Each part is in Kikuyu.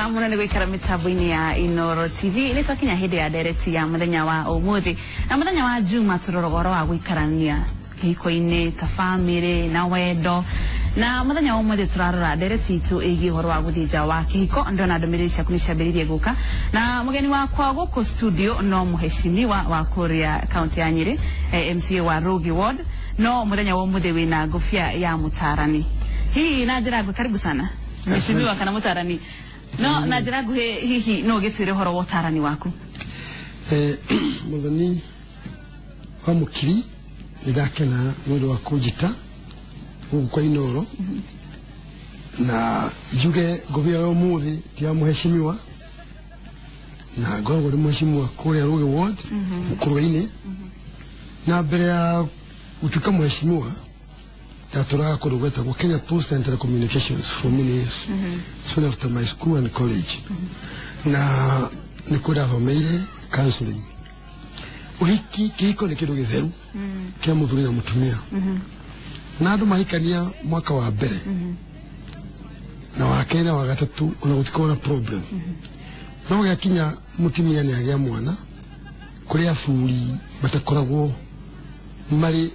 Wega muno nĩ gũikara mĩtambo-inĩ ya Inoro TV. Nĩ twakinya hĩndĩ ya ndereti ya mũthenya wa ũmũthĩ, na mũthenya wa Juma tũrora ũhoro wa gũikarania kĩhiko-inĩ ta famĩlĩ na wendo. Na mũthenya wa ũmũthĩ tũrarora ndereti itũ ĩgiĩ ũhoro wa gũthiĩ nja wa kĩhiko. Ndona ndũmĩrĩri ciaku nĩ ciambĩrĩirie gũka, na mũgeni wakwa gũkũ studio no mũheshimiwa wa kũrĩa kaunti ya Nyĩrĩ, MCA wa Rugi Ward, no mũthenya wa ũmũthĩ wĩna ngũbia ya mũtarani. Hihi na njĩra nguhĩ, karibu sana mheshimiwa kana mũtarani, no na njĩra nguhĩ hihi no ũgĩtwĩre ũhoro wa ũtarani waku? Muthoni wa Mukiri, nĩ ndakena nĩ ũndũ wa kũnjĩta gũkũ kwa Inoro, na njuge ngũbia ya ũmũthĩ ti ya mũheshimiwa, na ngoragwo ndĩ mũheshimiwa kũrĩa Rũgĩ Ward, Mũkũrwe-inĩ. Na mbere ya gũtuĩka mũheshimiwa ndatũraga kũndũ gwetagwo Kenya Post and Telecommunications for many years, soon after my school and college, na nĩkuo ndathomeire counseling. Ũhiki, kĩhiko nĩ kĩndũ gĩtheru kĩa mũthuri na mũtumia, na andũ mahikania mwaka wa mbere na wa kerĩ na wa gatatũ ona gũtikorwo na problem, no gĩakinya mũtumia nĩ agĩa mwana, kũrĩ athuri matakoragwo marĩ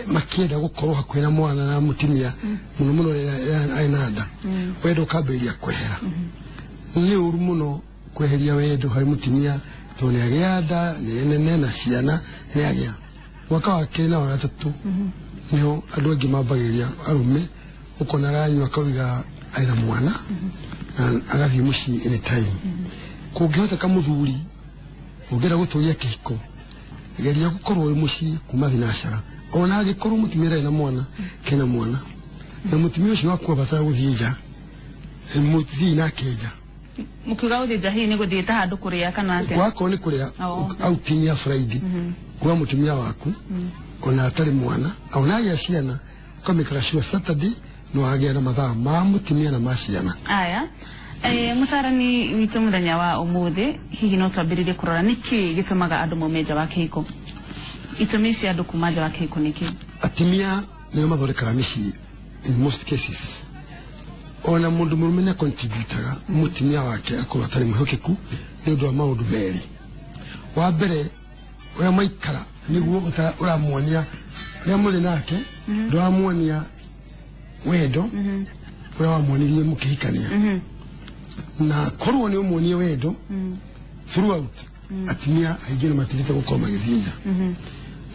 makĩenda gũkorwo hakuhĩ na mwana na mũtumia, mũno mũno rĩrĩa arĩ na nda. Wendo ũkambĩrĩria kwehera. Nĩ ũru mũno kweheria wendo harĩ mũtumia, tondũ nĩ agĩa nda, nĩ nene na ciana nĩ agĩa. Mwaka wa kerĩ na wa gatatũ nĩho andũ aingĩ mambagĩrĩria, arũme ũkona aranyua akauga arĩ na mwana na agathiĩ mũciĩ anytime. Kũngĩhoteka, mũthuri ũngĩenda gũtũria kĩhiko, geria gũkorwo wĩ mũciĩ kuma thinacara, ona angĩkorwo mũtumia ndarĩ na mwana, kena mwana, na mũtumia ũcio waku abatara gũthiĩ nja, mũthiĩ nake nja. Mũkiuga gũthiĩ nja, hihi nĩ gũthiĩ ta handũ kũrĩa kana atĩa? Wakorwo nĩ kũrĩa, outing ya Friday kwa mũtumia waku, ona atarĩ mwana, ona agĩa ciana, ũkamĩkaga sure Saturday no agĩa na mathaa ma mũtumia na ma ciana. Aya, mũtarani witũ mũthenya wa ũmũthĩ, hihi no twambĩrĩrie kũrora nĩkĩ gĩtũmaga andũ maume nja wa kĩhiko? Itũmi cia andũ kuma nja wa kĩhiko nĩkĩ? Atumia nĩo mathondekaga mĩciĩ in most cases. Ona mũndũ mũrũme nĩ acontributaga mũtumia wake akorwo atarĩ mwĩhokeku nĩ ũndũ wa maũndũ merĩ. Wa mbere, ũrĩa maikara nĩguo ũramuonia ũrĩa mũrĩ nake, ndũramuonia wendo ũrĩa wamuonirie mũkĩhikania. Na korwo nĩ ũmuonie wendo throughout, atumia aingĩ nĩ matigĩte gũkorwo magĩthiĩ nja.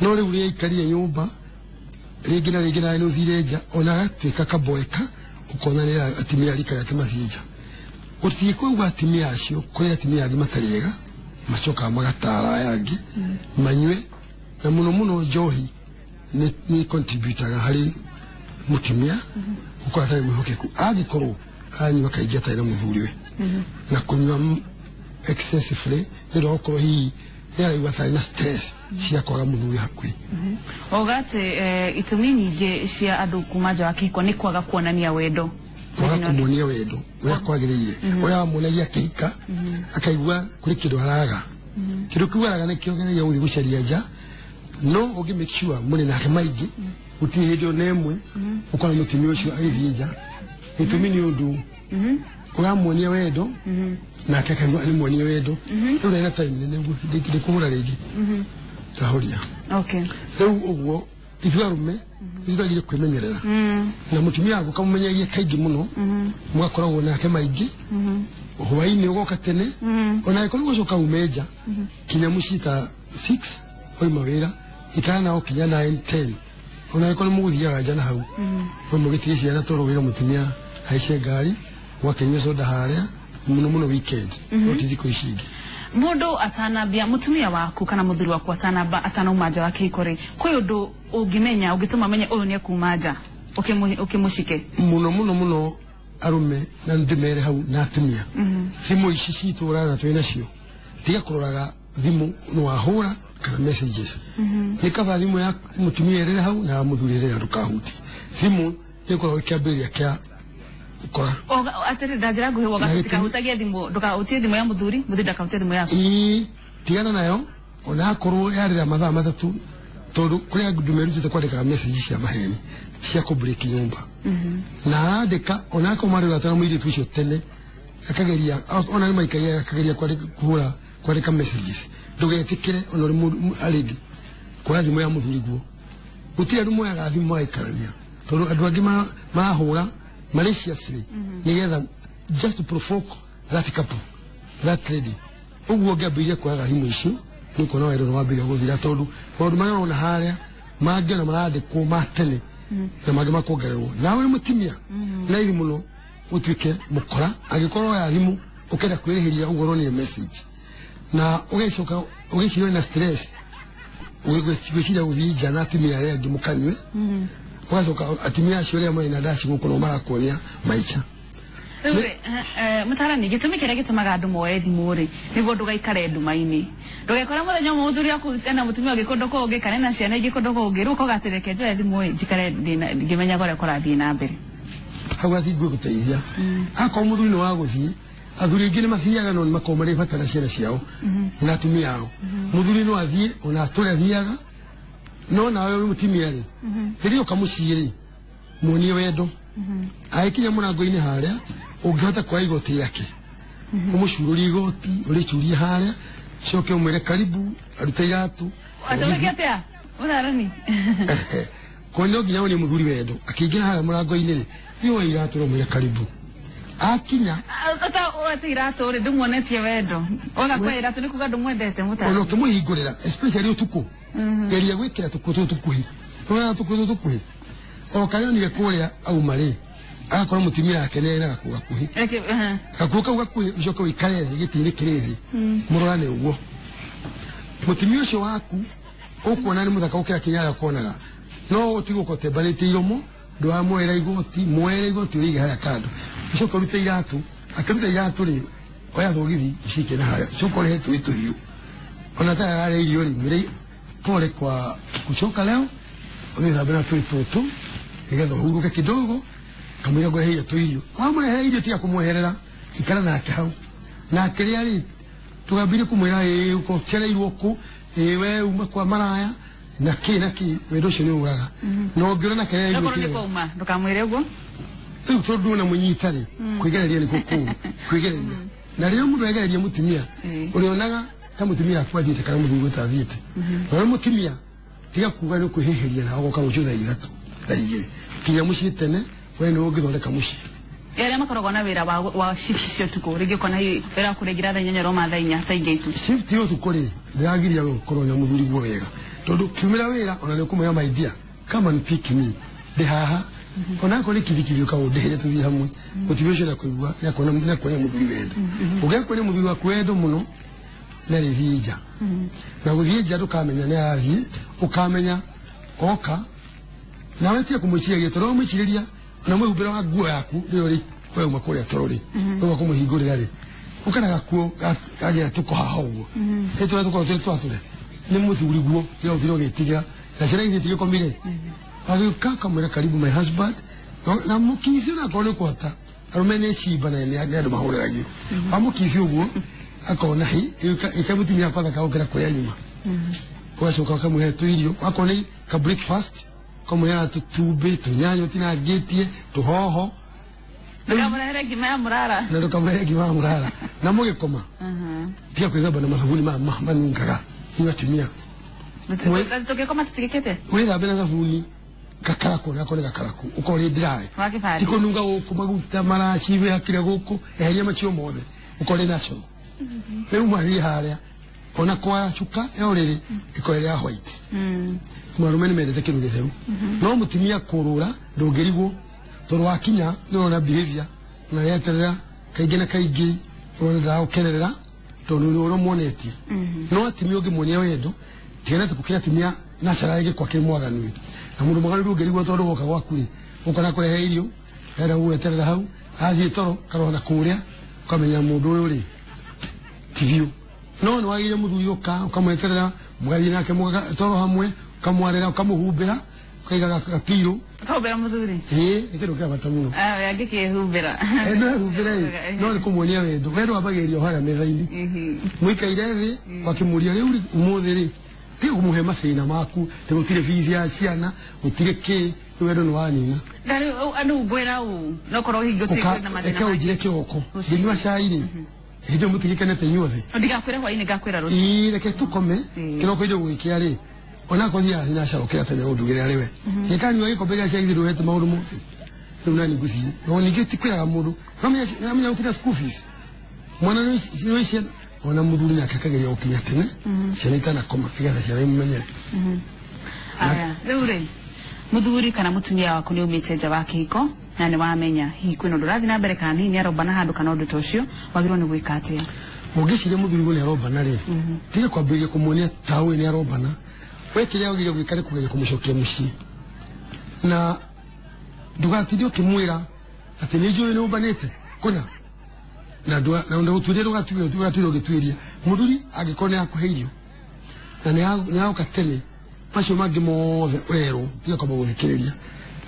No rĩu rĩrĩa aikarire nyũmba rĩngĩ na rĩngĩ nawe nĩ ũthire nja, ona agatuĩka kaboeka, ũkona nĩ atumia a rika rĩake mathiĩ nja. Gũtirĩ kuuga atumia acio, kũrĩ atumia angĩ matarĩ ega, macokaga magatara aya angĩ manyue, na mũno mũno njohi nĩ contributaga harĩ mũtumia gũkorwo atarĩ mwĩhokeku, angĩkorwo aranyua kaingĩ atarĩ na mũthuriwe, na kũnyua excessively nĩ ũndũ wa gũkorwo hihi nĩ araigua atarĩ na stress cia kwaga mũthuri hakuhĩ. Uga atĩ itũmi nyingĩ cia andũ kuma nja wa kĩhiko nĩ kwaga kuonania wendo. Kwaga kũmuonia wendo ũrĩa kwagĩrĩire, ũrĩa wamuonagia akĩhika, akaigua kũrĩ kĩndũ araga. Kĩndũ kĩu araga nĩkĩo geragia gũthiĩ gũcaria nja. No ũngĩ make sure mũrĩ nake maingĩ, gũtirĩ hĩndĩ ona ĩmwe ũkona mũtumia ũcio agĩthiĩ nja. Gĩtũmi nĩ ũndũ ũramuonia wendo nake akaigua nĩ muonia wendo. Rĩu ndarĩ na time nene ndĩkũhũra rĩngĩ, ndahoria. Rĩu ũguo ithuĩ arũme ithuĩ twagĩrĩire kwĩmenyerera, na mũtumia waku ũkamũmenyagia kaingĩ mũno, mũgakoragwo nake maingĩ, hwainĩ ũgoka tene, ona angĩkorwo gũcoka ume nja kinya mũciĩ ta 6 wauma wĩra, ikara nao kinya 9 10, ona angĩkorwo mũgũthiaga nja na hau no mũgĩtige ciana tondũ wĩra mũtumia aice ngari, mũgakĩnyua soda harĩa, mũno mũno weekend, no ti thikũ ici ingĩ. Mũndũ atanambia, mũtumia waku kana mũthuri waku atanamba atanauma nja wa kĩhiko rĩ, kwĩ ũndũ ũngĩmenya ũngĩtũma menye ũyũ nĩ ekuma nja ũkĩmũcike? Mũno mũno mũno arũme, na ndĩmere hau na atumia, thimũ ici citũ ũrara twĩ nacio, tiga kũroraga thimũ nĩ wahũra kana messages. Nĩ kaba thimũ ya mũtumia ĩrĩre hau na ya mũthuri ĩrĩre, ndũkahutie thimũ, nĩ ĩkoragwo kĩambĩrĩria kĩa ũkora. Atĩrĩ, na njĩra nguhĩ woga Na gĩtũmi- tikahutagie thimũ, ndũkahutie thimũ ya mũthuri, mũthuri ndakahutie thimũ yaku. Ĩĩ, tigana nayo ona akorwo yarĩra mathaa 3, tondũ kũrĩ andũ merutĩte kwandĩkaga message cia maheni cia kũ break nyũmba, na andĩka ona akorwo marĩ ũratara mũirĩtu ũcio tene. Akageria ona nĩ maikaire akageria kuhura kwandĩka messages. Ndũgetĩkĩre ona ũrĩ mũndũ arĩngĩ kuoya thimũ ya mũthuri guo. Gũtirĩ andũ moyaga thimũ magaikarania tondũ andũ angĩ marahũra maliciously nĩgetha just to provoke that couple, that lady. Ũguo ũngĩambĩrĩria kuoyaga thimũ icio nĩ ũkuona wendo nĩ wambĩrĩria gũthira tondũ maũndũ marĩa ũrona harĩa mangĩ ona marandĩkwo ma tene na mangĩ makongererwo. Nawe wĩ mũtumia nĩ raithi mũno ũtuĩke mũkora angĩkorwo woya thimũ ũkenda kwĩrĩhĩria ũguo ũronire message na ũgĩcoka ũgĩciria na stress gwĩciria gũthiĩ nja na atumia arĩa angĩ mũkanyue ũgacoka atumia acio arĩa marĩ na ndaci gũkũ no marakuonia maica. Rĩu mũtarani gĩtũmi kĩrĩa gĩtũmaga andũ moe thimũ rĩ nĩguo ndũgaikare nduma-inĩ ndũgekore mũthenya ũmwe mũthuri waku ena mũtumia ũngĩ kũndũ kũngĩ kana ena ciana ingĩ kũndũ kũngĩ rĩu ũkauga atĩ reke njoe thimũ ĩ njikare ngĩmenyaga ũrĩa kũrathiĩ na mbere. Hau gatingĩ gũteithia akorwo mũthuri nĩ wa gũthiĩ athuri aingĩ nĩ mathiaga no nĩ makoragwo marĩ bata na ciana ciao na atumia ao. Mũthuri no athiĩ ona atũre athiaga no nawe wĩ mũtumia rĩ rĩrĩa ũka mũciĩ rĩ muonie wendo agĩkinya mũrango-inĩ harĩa ũngĩhota kuoya igoti rĩake ũmũcurũrie igoti ũrĩcurie harĩa coke ũmwĩre karibu arute iratũ. Atũmĩke atĩa mũtarani? Kwa no nginya wonie mũthuri wendo akĩingĩra harĩa mũrango-inĩ rĩ thiĩ woe iratũ na ũmwĩre karibu akinya ate iratũ rĩ ndũmuonetie wendo waga kuoya iratũ nĩ kuga ndũmwendete mũtarani. Ona ũkĩmũhingũrĩra especially ũtukũ geria gwĩkĩra tũkuo tũtũ tũkuhĩ nĩwona tũkuo tũtũ tũkuhĩ o karĩa onire kũrĩa auma rĩ agakorwo mũtumia wake nĩ arĩ na gakuo gakuhĩ gakuo kau gakuhĩ ũcoke ũikare thĩ gĩtĩ-inĩ kĩrĩ thĩ mũrorane ũguo mũtumia ũcio waku ũkuona nĩ mũthaka gũkĩra kĩrĩa arĩa no ũtigũka ũtembanĩte iromo ndũramwoera igoti mwoere igoti ũrĩige harĩa kando ũcoke ũrute iratũ akĩruta iratũ rĩ oya thogithi ũcikie na harĩa ũcoke ũrehe tũĩ tũhiũ ona atarĩ ararĩa irio rĩ mwĩre pole kwa kuchoka leo ũthiĩ na tũĩ tũtũ nĩgetha ũhurũke kidogo kamwĩra ngũrehe tũirio wamũrehere irio tiga kũmweherera ikara nake hau na akĩrĩa rĩ tũgambire kũmwĩra ĩĩ ũcereirwo kũ ĩĩ we uma kwa maraya na kĩ na kĩ wendo ũcio nĩ ũraga na ũngĩũra na kĩrĩa irio nĩ kwauma ndũkamwĩre ũguo rĩu tondũ ndũna mũnyita rĩ kwĩgereria nĩkuo kũũru kwĩgereria na rĩrĩa mũndũ egereria mũtumia ũrĩonaga ta mũtumia aku athiĩte kana mũthuri ũtathiĩte na ũrĩ mũtumia tiga kuga nĩ ũkwĩhĩhĩria na ũgoka rũciũ thaa ithatũ thaa igĩrĩ kinya mũciĩ tene we nĩ ũngĩthondeka mũciĩ. Arĩa makoragwo na wĩra wa shift cia ũtukũ rĩngĩ ũkona wĩra wa kũrĩngira thaa inyanya ũroma thaa inya thaa ingĩ itu shift ya ũtukũ rĩ ndĩragiria gũkorwo na mũthuri guo wega tondũ kiumĩra wĩra ona nĩ ũkũmwĩra my dear come and pick me ndĩ haha ona akorwo nĩ kibikibi ũkaũndĩhĩre tũthiĩ hamwe mũtumia ũcio nĩakũigua nĩakuonia mũthuri wendo ũngĩakuonia mũthuri waku wendo mũno nĩarĩthiĩ nja na gũthiĩ nja ndũkamenya nĩ arathiĩ ũkamenya oka nawe tiga kũmwĩciragia tondũ wamwĩcirĩria na mwĩhumbĩre wa nguo yaku rĩrĩa ũrĩ we uma kũrĩa toro rĩ ũga kũmũhingũrĩra rĩ ũkana gakuo kagĩa tũko haha ũguo ĩ tũrĩa tũkoragwo tũrĩ twatũre nĩ mũthuri guo rĩrĩa ũthire ũgĩtigĩra na ciana ithiĩ tigĩkomire agĩũka akamwĩra karibu my husband na mũkici onakorwo nĩ ũkũhota arũme nĩ cimba na nĩ andũ mahũreragio wamũkici ũguo akona hi ĩkamũtumia akwa thaka gũkĩra kũrĩa nyuma ũgacoka ũkamũhe tũirio akorwo nĩ ka breakfast kamũheaga tũtumbĩ tũnyanya ũtinangĩtie tũhoho ndũkamũrehere ngima ya mũrara na ndũkamũrehere ngima ya mũrara na mũgĩkoma tiga kwĩthamba na mathabuni manungaga inyuĩ atumia tũngĩkoma tũtigĩkĩte wĩthambe na thabuni gakaraku nako nĩ gakaraku ũkorwo rĩ dry ti kũnunga gũkũ maguta maraci wĩhakire gũkũ eheria macio mothe ũkorwo rĩ natural rĩu mathiĩ harĩa ona kwa cuka ya ũrĩrĩ ĩkorwo ĩrĩ ya white marume nĩ mendete kĩndũ gĩtheru no mũtumia kũrũra ndũngĩrigwo tondũ wakinya nĩ ũrona behavior na yeterera kaingĩ na kaingĩ ũrona ndagũkenerera tondũ nĩ ũrĩa ũmuonetie no atumia ũngĩmuonia wendo tigana atĩ gũkĩra atumia natural ĩngĩkorwo akĩrĩ mwaganu na mũndũ mwaganu ndũngĩrigwo tondũ woka gwaku rĩ ũkona kũrehe irio enda gũgweterera hau athiĩ toro karora na kũrĩa ũkamenya mũndũ ũyũ rĩ ti biũ no nĩ wagĩrĩire mũthuri ũka ũkamweterera mũgathiĩ nake toro hamwe ũkamwarĩra ũkamũhumbĩra ũkaiga gapiro ũkahumbĩra mũthuri ĩĩ nĩ kĩndũ kĩa bata mũno angĩkĩhumbĩra no ehumbĩre ĩ no nĩ kũmuonia wendo wendo wambagĩrĩria o harĩa metha-inĩ mũikaire thĩ wakĩmũria rĩu ũmũthĩ rĩ tiga kũmũhe mathĩna maku tĩ gũtirĩ bithi ya ciana gũtirĩ kĩ Wendo nĩ wanina. Andũ ngwĩra ũ no korwo hingo ti na mathĩna. Eke ũnjĩre kĩroko. Ngĩnyua cai rĩ. Hĩndĩ mũtigikanĩte inyuothe. Ndigakwĩra hwaĩ-inĩ ngakwĩra rũciũ. Ĩĩ reke tũkome kĩroko indo gũgĩkĩa rĩ. Ona ko thia thina carokera tene ũndugĩre arĩ we. Ngĩkanyua gĩkombe gĩa cai ndũhete maũndũ mothe. Rĩu nani ngũthiĩ. No ningĩ ti kwĩraga mũndũ. No menya gũtirĩ school fees. Mwana nĩ ciana ona mũthuri nake akageria gũkinya tene. Ciana itanakoma nĩgetha ciana imumenyere. Aya, rĩu rĩ muthuri kana mutumia waku ni umite nja wa kihiko na ni wamenya hihi kwina undu urathi na mbere kana hihi ni arombana handu kana undu ta ucio wagirwo ni gwika atia? Ũngĩciria mũthuri nĩ arombana rĩ, tiga kwambĩrĩria kũmuonia ta ũyũ nĩ arombana. We kĩrĩa wagĩrĩire gwĩka nĩ kũgeria kũmũcokia mũciĩ, na ndũgatinde ũkĩmwĩra atĩ nĩ njũĩ nĩ ũmbanĩte kũna, na ndũgũtuĩrie ndũgatuĩrie ũgĩtuĩria. Mũthuri angĩkorwo nĩ akũhe irio na nĩ agoka tene, macio mangĩ mothe ũrerwo tiga kwamba gũthikĩrĩria.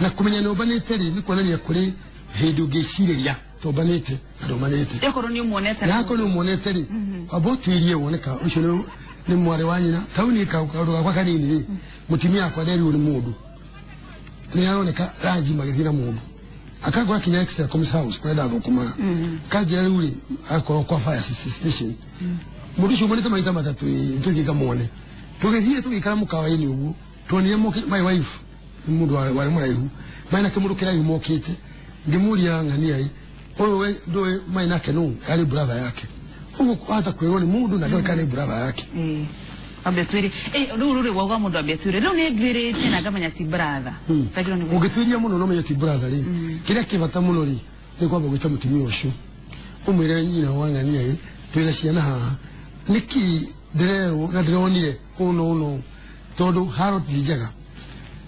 Na kũmenya nĩ ũmbanĩte rĩ, nĩ kuonania kũrĩ hĩndĩ ũngĩcirĩria tombanĩte na ndũmbanĩte. Okorwo nĩ ũmuonete, na akorwo nĩ ũmuonete rĩ, wamba ũtuĩrie wone ka ũcio nĩ mwarĩ wa nyina. Tau niĩ kaũndũ gakwa kanini rĩ, mũtumia wakwa nderirwo nĩ mũndũ nĩ aroneka ranji magĩthiĩ na mũndũ akangora kinya extra comes house kũrĩa ndathũkũmaga, kanjĩra rĩu rĩ akorwo kwa fire station mũndũ ũcio ũmbanĩte maita matatũ ĩ tũthiĩ ngamuone. Tũgĩthiĩ tũgĩikara mũkawa-inĩ ũguo, tuonire my wife nĩ mũndũ warĩ mũraihu, marĩ na kĩmũndũ kĩraihu mokĩte. Ngĩmũria ng'ania ĩ ũyũ we ndũĩ marĩ nake nũ, arĩ brother yake. Ũguo wahota kwĩrwo nĩ mũndũ na ndũĩ kana nĩ brother yake. Ambe twĩre rĩu rĩu wauga mũndũ ambe twĩre rĩu nĩ nduĩrĩtie na ngamenya ti brother. Ũngĩtuĩria mũno no menye ti brother rĩ, kĩrĩa kĩ bata mũno rĩ nĩ kwamba gwĩta mũtumia ũcio ũmwĩre nyina wa ng'ania ĩ twĩna ciana haha, nĩkĩ ndĩrerwo na ndĩronire ũũ na ũũ na ũũ, tondũ haro ti njega.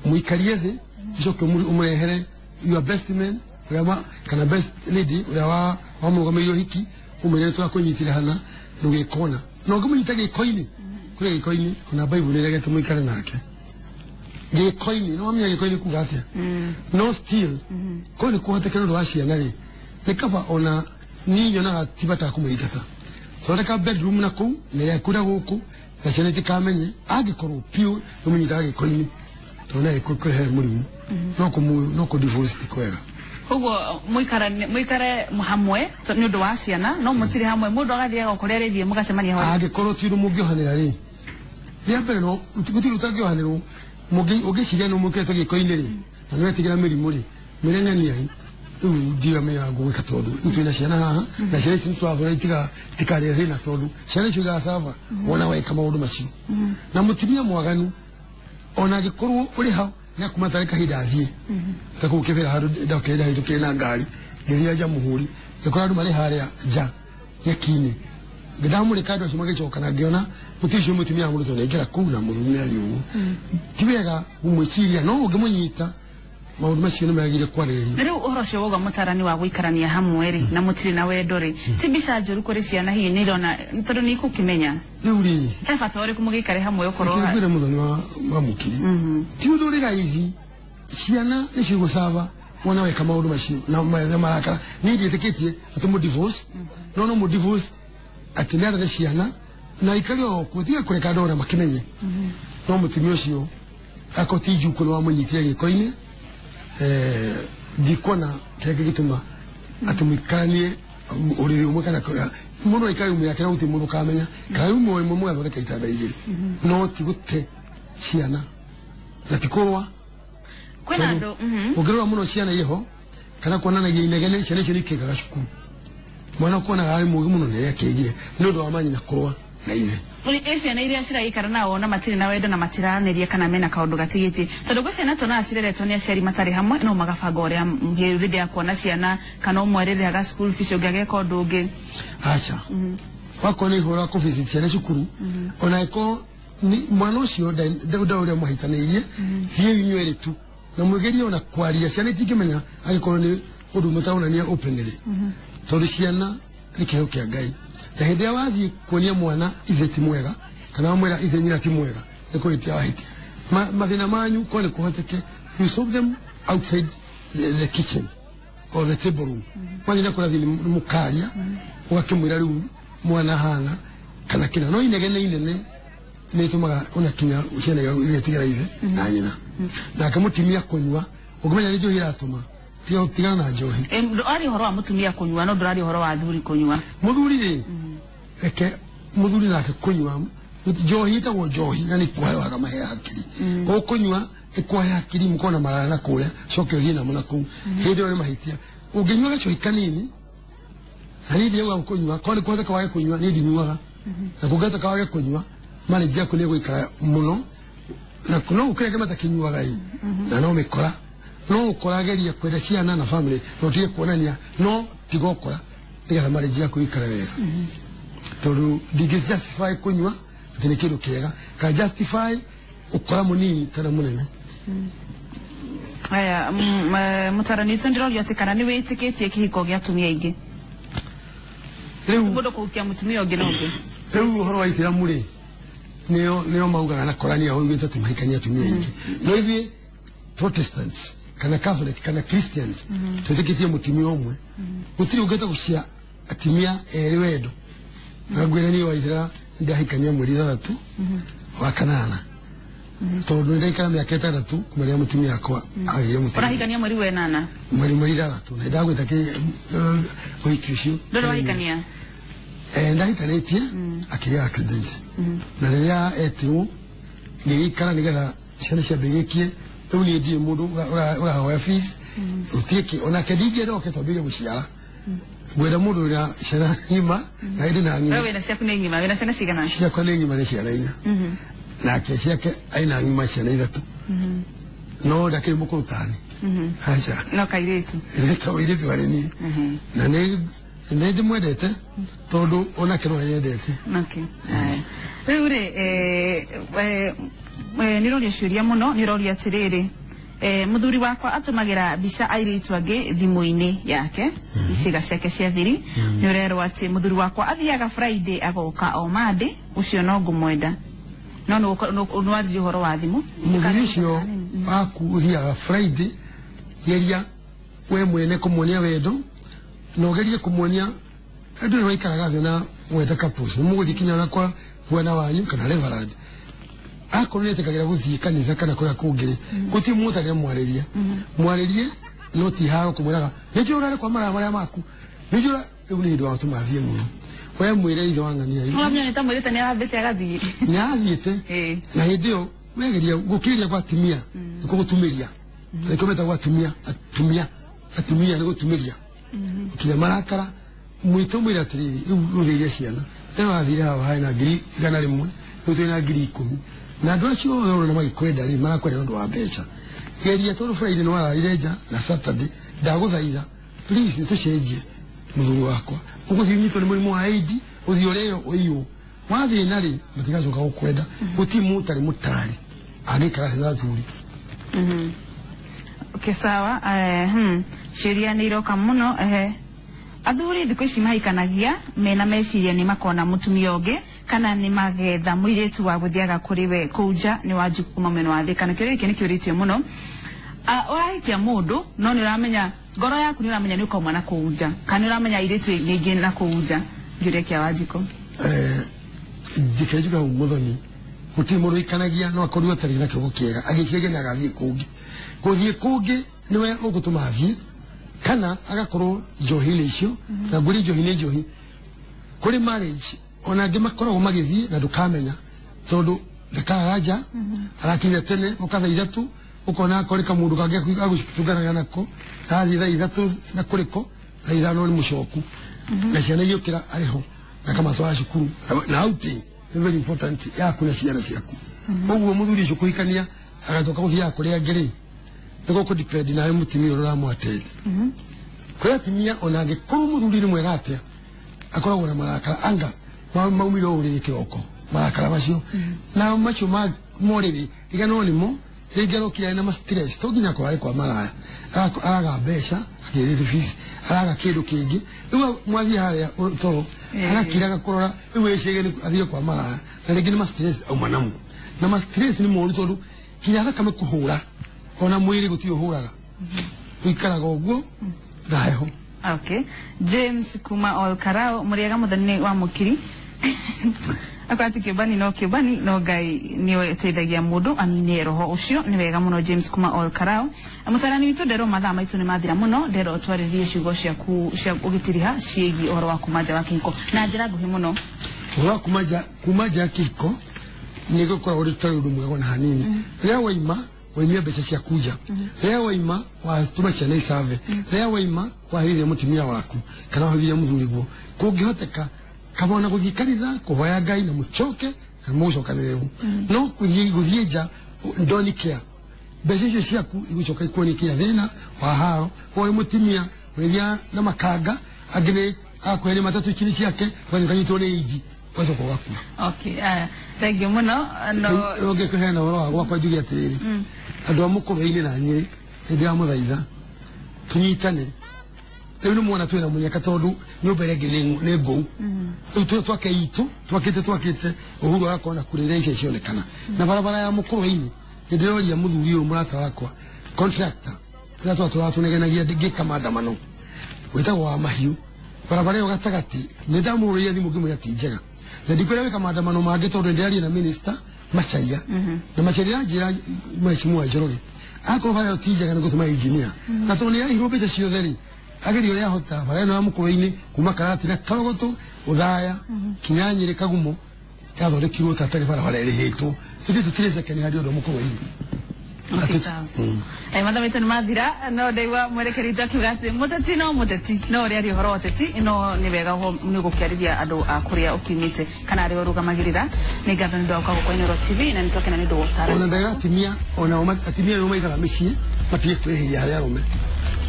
Mũikarie thĩ ũcoke ũmũrehere your best man ũrĩa kana best lady ũrĩa wamũrũgamĩrĩire ũhiki, ũmwĩre tũrakũnyitĩra hana ndũgĩkona. Na ũngĩmũnyita gĩko-inĩ, kũrĩa gĩko-inĩ ona Bible nĩ ĩregete mũikare nake gĩko-inĩ. No wamenya gĩko-inĩ kuga atĩa? No still korwo nĩ kũhoteke nĩ ũndũ wa ciana rĩ, nĩ kaba ona niĩ nyonaga ti bata kũmũingata. Thondeka bedroom na kũu na yaku na gũkũ na ciana itikamenye. Angĩkorwo piũ nĩ mũnyitaga gĩko-inĩ, tondũ no gĩkũrehere mũrimũ, no kũ divorce ti kwega. Koguo mũikare hamwe nĩ ũndũ wa ciana, no mũtirĩ hamwe, mũndũ agathiaga o kũrĩa arĩthiĩ mũgacemania hwaĩ-inĩ. Angĩkorwo ti ũndũ mũngĩohanĩra rĩ, rĩa mbere no gũtirĩ ũtangĩohanĩrwo. Ũngĩciria nĩ mũkĩte gĩko-inĩ rĩ, na nĩ wetigĩra mĩrimũ rĩ, mwĩre ng'ania ĩ rĩu ndiramenya ngũgwĩka tondũ rĩu twĩna ciana haha na ciana ici nĩtũrathũra itikarĩe thĩna tondũ ciana icio igacaba wona weka maũndũ macio. Na mũtumia mwaganu ona angĩkorwo ũrĩ hau nĩ akuma tarĩ kahinda athiĩ ta kũu Kĩbĩra handũ ndokire ndahĩtũkire na ngari ngĩthiĩ Jamhuri ngĩkora andũ marĩ harĩa nja nyeki-inĩ, ndamũrĩka andũ acio magĩcoka na ngĩona mũtumia ũcio mũtumia wa mũndũ tondũ nĩaingĩra kũu na mũthuri nĩathiĩ ũguo. Ti wega kũmwĩciria, no ũngĩmũnyita maũndũ macio nĩ magĩrĩire kwarĩrĩrio. Na rĩu ũhoro ũcio wauga mũtarani wa gũikarania hamwe rĩ, na mũtirĩ na wendo rĩ, ti mbica njũru kũrĩ ciana hihi nĩ irona tondũ nĩ ikũkĩmenya? Rĩu rĩ, he bata ũrĩkũ mũgĩikare hamwe ũkorwo ngwĩre mũthoni wa mũkiri, ti ũndũ ũrĩ raithi. Ciana nĩ cigũcaba wona weka maũndũ macio na marakara. Niĩ ndiĩtĩkĩtie atĩ mũ divorce, no no mũ divorce atĩ nĩ arere ciana na ikare o kuo, tiga kũreka andũ ona makĩmenye. No mũtumia ũcio akorwo ti njukũ nĩ wamũnyitire gĩko-inĩ, ndikuona kĩrĩa kĩngĩtũma atĩ mũikaranie ũrĩrĩ ũmwe kana mũndũ aikare rumu yake na gũtirĩ mũndũ ũkamenya, kana rumu ĩmwe mũgathondeka itanda igĩrĩ, no ti gũte ciana na ti kũrũa. Kwĩna andũ ũngĩrora mũno ciana irĩ ho kana kuonanagia inegene, ciana icio nĩ ikĩkaga cukuru. Mwana ũkuonaga arĩ mũũgĩ mũno nĩ akĩgire nĩ ũndũ wa manyina kũrũa na ithe. Ĩ ciana iria ciraikara nao na matirĩ na wendo na matiranĩria kana mena kaũndũ gatigĩtie, tondũ gwĩ ciana tuonaga cireretwo nĩ aciari matarĩ hamwe, no magabanga ũrĩa hĩndĩ ya kuona ciana kana ũmwe arĩrĩhaga school fees ũngĩ ageka ũndũ ũngĩ. Aca, wakorwo nĩ ihũra kũvisit ciana cukuru, ona ĩkorwo mwana ũcio nda ũrĩa mũhaitanĩirie, thiĩ inyuĩ erĩ tu na mwĩgerie ona kwaria. Ciana itingĩmenya angĩkorwo nĩ ũndũ mũtaronania openly, tondũ ciana nĩ kĩheo kĩa Ngai. Na hĩndĩ ĩrĩa wathiĩ kuonia mwana ithe ti mwega kana wamwĩra ithe nyina ti mwega, nĩ kũhĩtia wahĩtia. Mathĩna manyu korwo nĩ kũhoteke, you solve them outside the kitchen or the table room. Wathiĩ na kũrathiĩ nĩ mũkaria, ũgakĩmwĩra rĩu mwana hana kana kĩna. No inegene inene nĩ ĩtũmaga ona kinya ciana igetigĩra ithe na nyina. Nake mũtumia kũnyua Ũngĩmenya nĩ njohi ĩratũma tiga tigana na njohi. Ndũraria ũhoro wa mũtumia kũnyua no ndũraria ũhoro wa athuri kũnyua. Mũthuri rĩ, reke mũthuri nake kũnyua njohi ĩtagwo njohi na nĩ kũheaga mahe hakiri. Ũkũnyua ĩkũhe hakiri mũkona maraya na kũrĩa coke ũthiĩ namo na kũu. Hĩndĩ ĩyo nĩ mahĩtia. Ũngĩnyua gacohi kanini na niĩ ndiauga kũnyua, korwo nĩ kũhoteka wage kũnyua niĩ ndinyuaga. Na kũngĩhoteka wage kũnyua marriage yaku nĩ ĩgũikara mũno na no ũkĩrĩ angĩ matakĩnyuaga ĩ na no mĩkora no ũkorageria kwenda ciana na family na ũtige kuonania no tiga ũkora nĩgetha marriage yaku ĩikare wega. Tondũ ndingĩ justify kũnyua atĩ nĩ kĩndũ kĩega ka justify ũkora mũnini kana mũnene. Aya, mũtarani witũ ndĩroria atĩ kana nĩ wĩtĩkĩtie kĩhiko gĩa atumia aingĩ. Rĩu Mũndũ kũhukia mũtumia ũngĩ na ũngĩ. Rĩu ũhoro wa Ithĩramu rĩ nĩo maugaga na Korani yao yugĩte atĩ mahikania atumia aingĩ. No ithuĩ Protestants kana Catholic kana Christians twĩtĩkĩtie mũtumia ũmwe. Gũtirĩ ũngĩhota gũcia atumia erĩ wendo. Na ngwĩre niĩ wa Ithĩra ndahikania mweri 6 wa kanana. Tondũ nĩndaikara mĩaka 6 kuma rĩrĩa mũtumia wakwa agĩire mũtumia. Ũrahikania mweri wenana? Mweri 6 na ndagwĩta ũhiki ũcio. Ndũrĩ wahikania? Ndahikanĩtie akĩgĩa accident. Na rĩrĩa etirwo ngĩgĩikara nĩgetha ciana ciambe igĩkie rĩu niĩ ndirĩ mũndũ ũrahoya fees gũtirĩ kĩ onake ndingĩenda oke twambĩrĩrie gũciara. Ngwenda mũndũ wĩna ciana ng'ima na hĩndĩ na ng'ima. Wewe wĩna ciaku nĩ ng'ima, wĩna ciana cigana? Ciakwa nĩ ng'ima nĩ ciana 4. Nake ciake aina ng'ima ciana 3. No ndakĩrĩ mũkũrũ tani. Aca. No kairĩtu. Nĩ kairĩtu harĩ niĩ. Na nĩ ndĩmwendete tondũ onake no anyendete. Okay. Rĩu rĩ nĩ ũroria ciũria mũno, nĩ ũroria atĩrĩrĩ mũthuri wakwa atũmagĩra mbica airĩtu angĩ thimũ-inĩ yake iciga ciake cia thiri. Nĩ ũrerwo atĩ mũthuri wakwa athiaga Friday agoka o Monday, ũcio no ngũmwenda. No nĩ waririe ũhoro wa thimũ. Mũthuri ũcio waku ũthiaga Friday, geria we mwene kũmuonia wendo na ũgerie kũmuonia andũ nĩ maikaraga thĩ na mweta couples nĩ mũgũthiĩ kinya na kwa bwana wanyu kana reverend. Akorwo nĩ etĩkagĩra gũthiĩ kanitha kana kũrĩa kũngĩ rĩ gũtirĩ mũtarĩ mwarĩrie. Mwarĩrie no ti haro kũmwĩraga nĩkĩo ũrarĩ kwa maraya marĩa maku nĩkĩo rĩu nĩ hĩndĩ wa gũtũma athiĩ mũno. We mwĩre ithe wa ng'ania ĩ. Ũramenya nĩ ta mwĩrĩte nĩ arambĩte agathiĩ. Nĩ athiĩte. Na hĩndĩ ĩyo wegeria gũkĩrĩria kwa atumia nĩ kũgũtumĩria. Nĩkĩo metagwo atumia, atumia, atumia nĩ gũtumĩria. Kinya marakara mwĩtũ mwĩre atĩrĩrĩ rĩu ũthĩire ciana rĩu wathire hau harĩ na 100,000 rĩu twĩ na 10,000 na andũ acio othe ũrona magĩkwenda rĩ marakwenda nĩ ũndũ wa mbeca. Geria tondũ Friday nĩ wararire nja na Saturday ndagũthaitha please nĩ tũcenjie mũthuri wakwa ũgũthiĩ ũnyitwo nĩ mũrimũ wa AIDS ũthiĩ ũrĩo ũiywo wathĩna rĩ matigacoka gũkwenda. Gũtirĩ mũtarĩ mũtari angĩikara thĩ na athuri. Okay, sawa. Ciũria nĩ iroka mũno. Athuri thikũ ici mahikanagia mena meciria nĩ makona mũtumia ũngĩ kana nĩ magetha mũirĩtu wa gũthiaga kũrĩ we kũu nja nĩ wanjiku kuma mwena wa Thĩka. Na kĩũria gĩkĩ nĩ kĩũrĩtio mũno. Ũrahikia mũndũ no nĩ ũramenya ngoro yaku nĩ ũramenya nĩ ũkauma na kũu nja kana nĩ ũramenya airĩtu aingĩ na kũu nja. Kĩũria kĩa Wanjikũ. Njike njuga hau mũthoni gũtirĩ mũndũ ũikanagia no akorirwo atarĩ na kĩongo kĩega agĩciria nĩ agathiĩ kũngĩ. Gũthiĩ kũngĩ nĩwe ũgũtũma athiĩ kana agakorwo njohi-inĩ icio na ngũri njohi nĩ njohi. Kũrĩ marriage ona angĩ makoragwo magĩthiĩ na ndũkamenya tondũ ndakarara nja arakinya tene ũka thaa 3 ũkona akorĩ kamũndũ kangĩ agũtunganaga nako athiĩ thaa 3 na kũrĩko thaa 5 nĩ mũcoku na ciana igĩũkĩra arĩ ho na akamatwara cukuru na outing nĩ very important yaku na ciana ciaku. Ũguo mũthuri ũcio kũhikania agacoka gũthiaga kũrĩa angĩ rĩ nĩ gũkũ depend nawe mũtumia ũrĩa ũramũattend. Kũrĩ atumia ona angĩkorwo mũthuri nĩ mwega atĩa akoragwo na marakara anga maumire ũrĩrĩ kĩroko marakara macio na macio ma morĩrĩ riganwo nĩmo rĩngĩ arokire na stress to nginya akorwo arĩ kwa maraya araga mbeca akĩrĩte fees araga kĩndũ kĩngĩ rĩu mwathiĩ harĩa toro arakiraga kũrora rĩu ecege nĩ athiĩ kwa maraya na rĩngĩ nĩ stress auma namo na stress nĩ moru tondũ kinya thakame kũhũra ona mwĩrĩ gũtirĩ ũhũraga ũikaraga ũguo na heho. Okay. James kuma Ol Karao mũrĩega mũthoni wa Mũkiri. Akwati kiubani no kiubani no Ngai niwe teithagia mundu anine roho ucio. Ni wega muno James kuma Ol Karao. Mutarani witu ndero mathaa maitu ni mathira muno, ndero twaririe ciugo ciaku cia ugitiriha ciigi uhoro wa kuma nja wa kihiko na njira nguhi muno. Uhoro wa kuma nja ya kihiko ni gukorwo uri tari undu mwega ona hanini. Riria waima waimia mbeca cia kuja, riria waima watuma ciana icave, riria waima wahirithia mutumia waku kana wahirithia muthuriguo, kungihoteka kabona guthii kanitha kuhoya Ngai na mucoke na mucokanĩrĩrwo. No guthii nja ndoni kia mbeca icio ciaku igucoka ikuonie kia thĩna wa haro. Wowe mutumia ũrĩthia na makanga angĩ nĩ akweheria matatu chini ciake ũgathiĩ ũkanyitwo nĩ indi ũgacoka ũgakua. Okay, thank you muno. No ngĩkũheana ũhoro wa gwakwa njuge atĩrĩrĩ, andũ a Mũkũrwe-inĩ na Nyĩrĩ hĩndĩ ya mũthaitha tũnyitane. Rĩu nĩ mwona twĩna mũnyaka tondũ nyũmba ĩrĩa ĩngĩ nĩ ngũu. Rĩu twake itũ twakĩte Uhuru agakorwo na kura iria icio cionekana. Na barabara ya Mũkũrwe-inĩ nĩ ndĩroria mũthuri ũyũ mũrata wakwa contractor rĩrĩa twatũraga tũnegenagia ngĩka maandamano wĩtagwo wa mahiũ, barabara ĩyo gatagatĩ nĩ ndamũhũrĩire thimũ ngĩmwĩra ti njega na ndikwenda gwĩka maandamano mangĩ tondũ ndĩraria na minister Macharia na Macharia anjĩra mheshimiwa Njoroge akorwo bara ĩyo ti njega nĩ gũtũma engineer na tondũ nĩ arahirwo mbeca ciothe rĩ ageria ũrĩa ahota bara ĩno ya Mũkũrwe-inĩ kuma Karatina Karogoto Ũthaya kinya Nyĩrĩ Kagumo yathondekirwo ta tarĩ barabara ĩrĩhĩtwo. Ithuĩ tũtirĩ second hand ũndũ Mũkũrwe-inĩ. Mathaa maitũ nĩ mathira no ndaigua mwerekeri witũ akiuga atĩ mũteti no mũteti no ũrĩa ari ũhoro wa ũteti no nĩ wega nĩ gũkĩarĩria andũ a kũrĩa ũkiumĩte kana arĩa ũrũgamagĩrĩra. Nĩ ngatho nĩ ũndũ wa gũka gũkũ Inooro TV na nĩ twakena nĩ ũndũ wa ũtaarani. Ona ndaiga atumia ona atumia nĩo maigaga mĩciĩ matige kwĩhĩria harĩ arũme.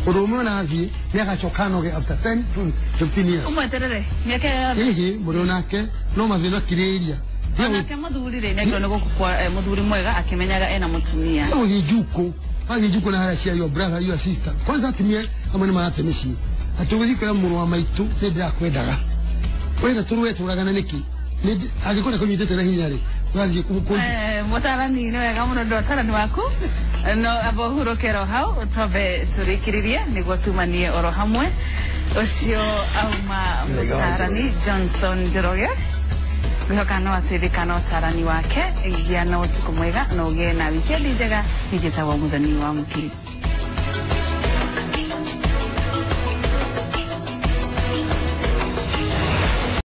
Ũndũ ũmwe ona athiĩ nĩ agacoka anoge after 10 to 15 years. Ũmweterere mĩaka yothe. Ĩhĩ mũrĩ onake no mathĩna akirĩrĩria. Onake mũthuri rĩ nĩ gũkũ kwa mũthuri mwega akĩmenyaga ena mũtumia. Ũthiĩ njuko, wathiĩ njuko na harĩa cia your brother your sister. Kwanza atumia amwe nĩ marate mĩciĩ. Atĩ ũgĩthiĩ kwĩra mũrũ wa maitũ nĩ ndĩrakwendaga. Ũrenda tũrũe tũragana nĩkĩ? Angĩkorwo nĩkũnyitĩte na hinya rĩ, ũgathiĩ Mũtarani nĩ wega mũno ndũ ũtarani waku. No abo hurũke ro hau twambe tũrĩkĩrĩrie nĩguo tumanie oro hamwe. Ũcio auma mũtarani Johnson Njoroge. Ngwihoka no ateithĩka na ũtarani wake. Gĩa na ũtukũ mwega na ũgĩe na wikendi njega. Niĩ njĩtagwo Mũthoni wa Mũkiri.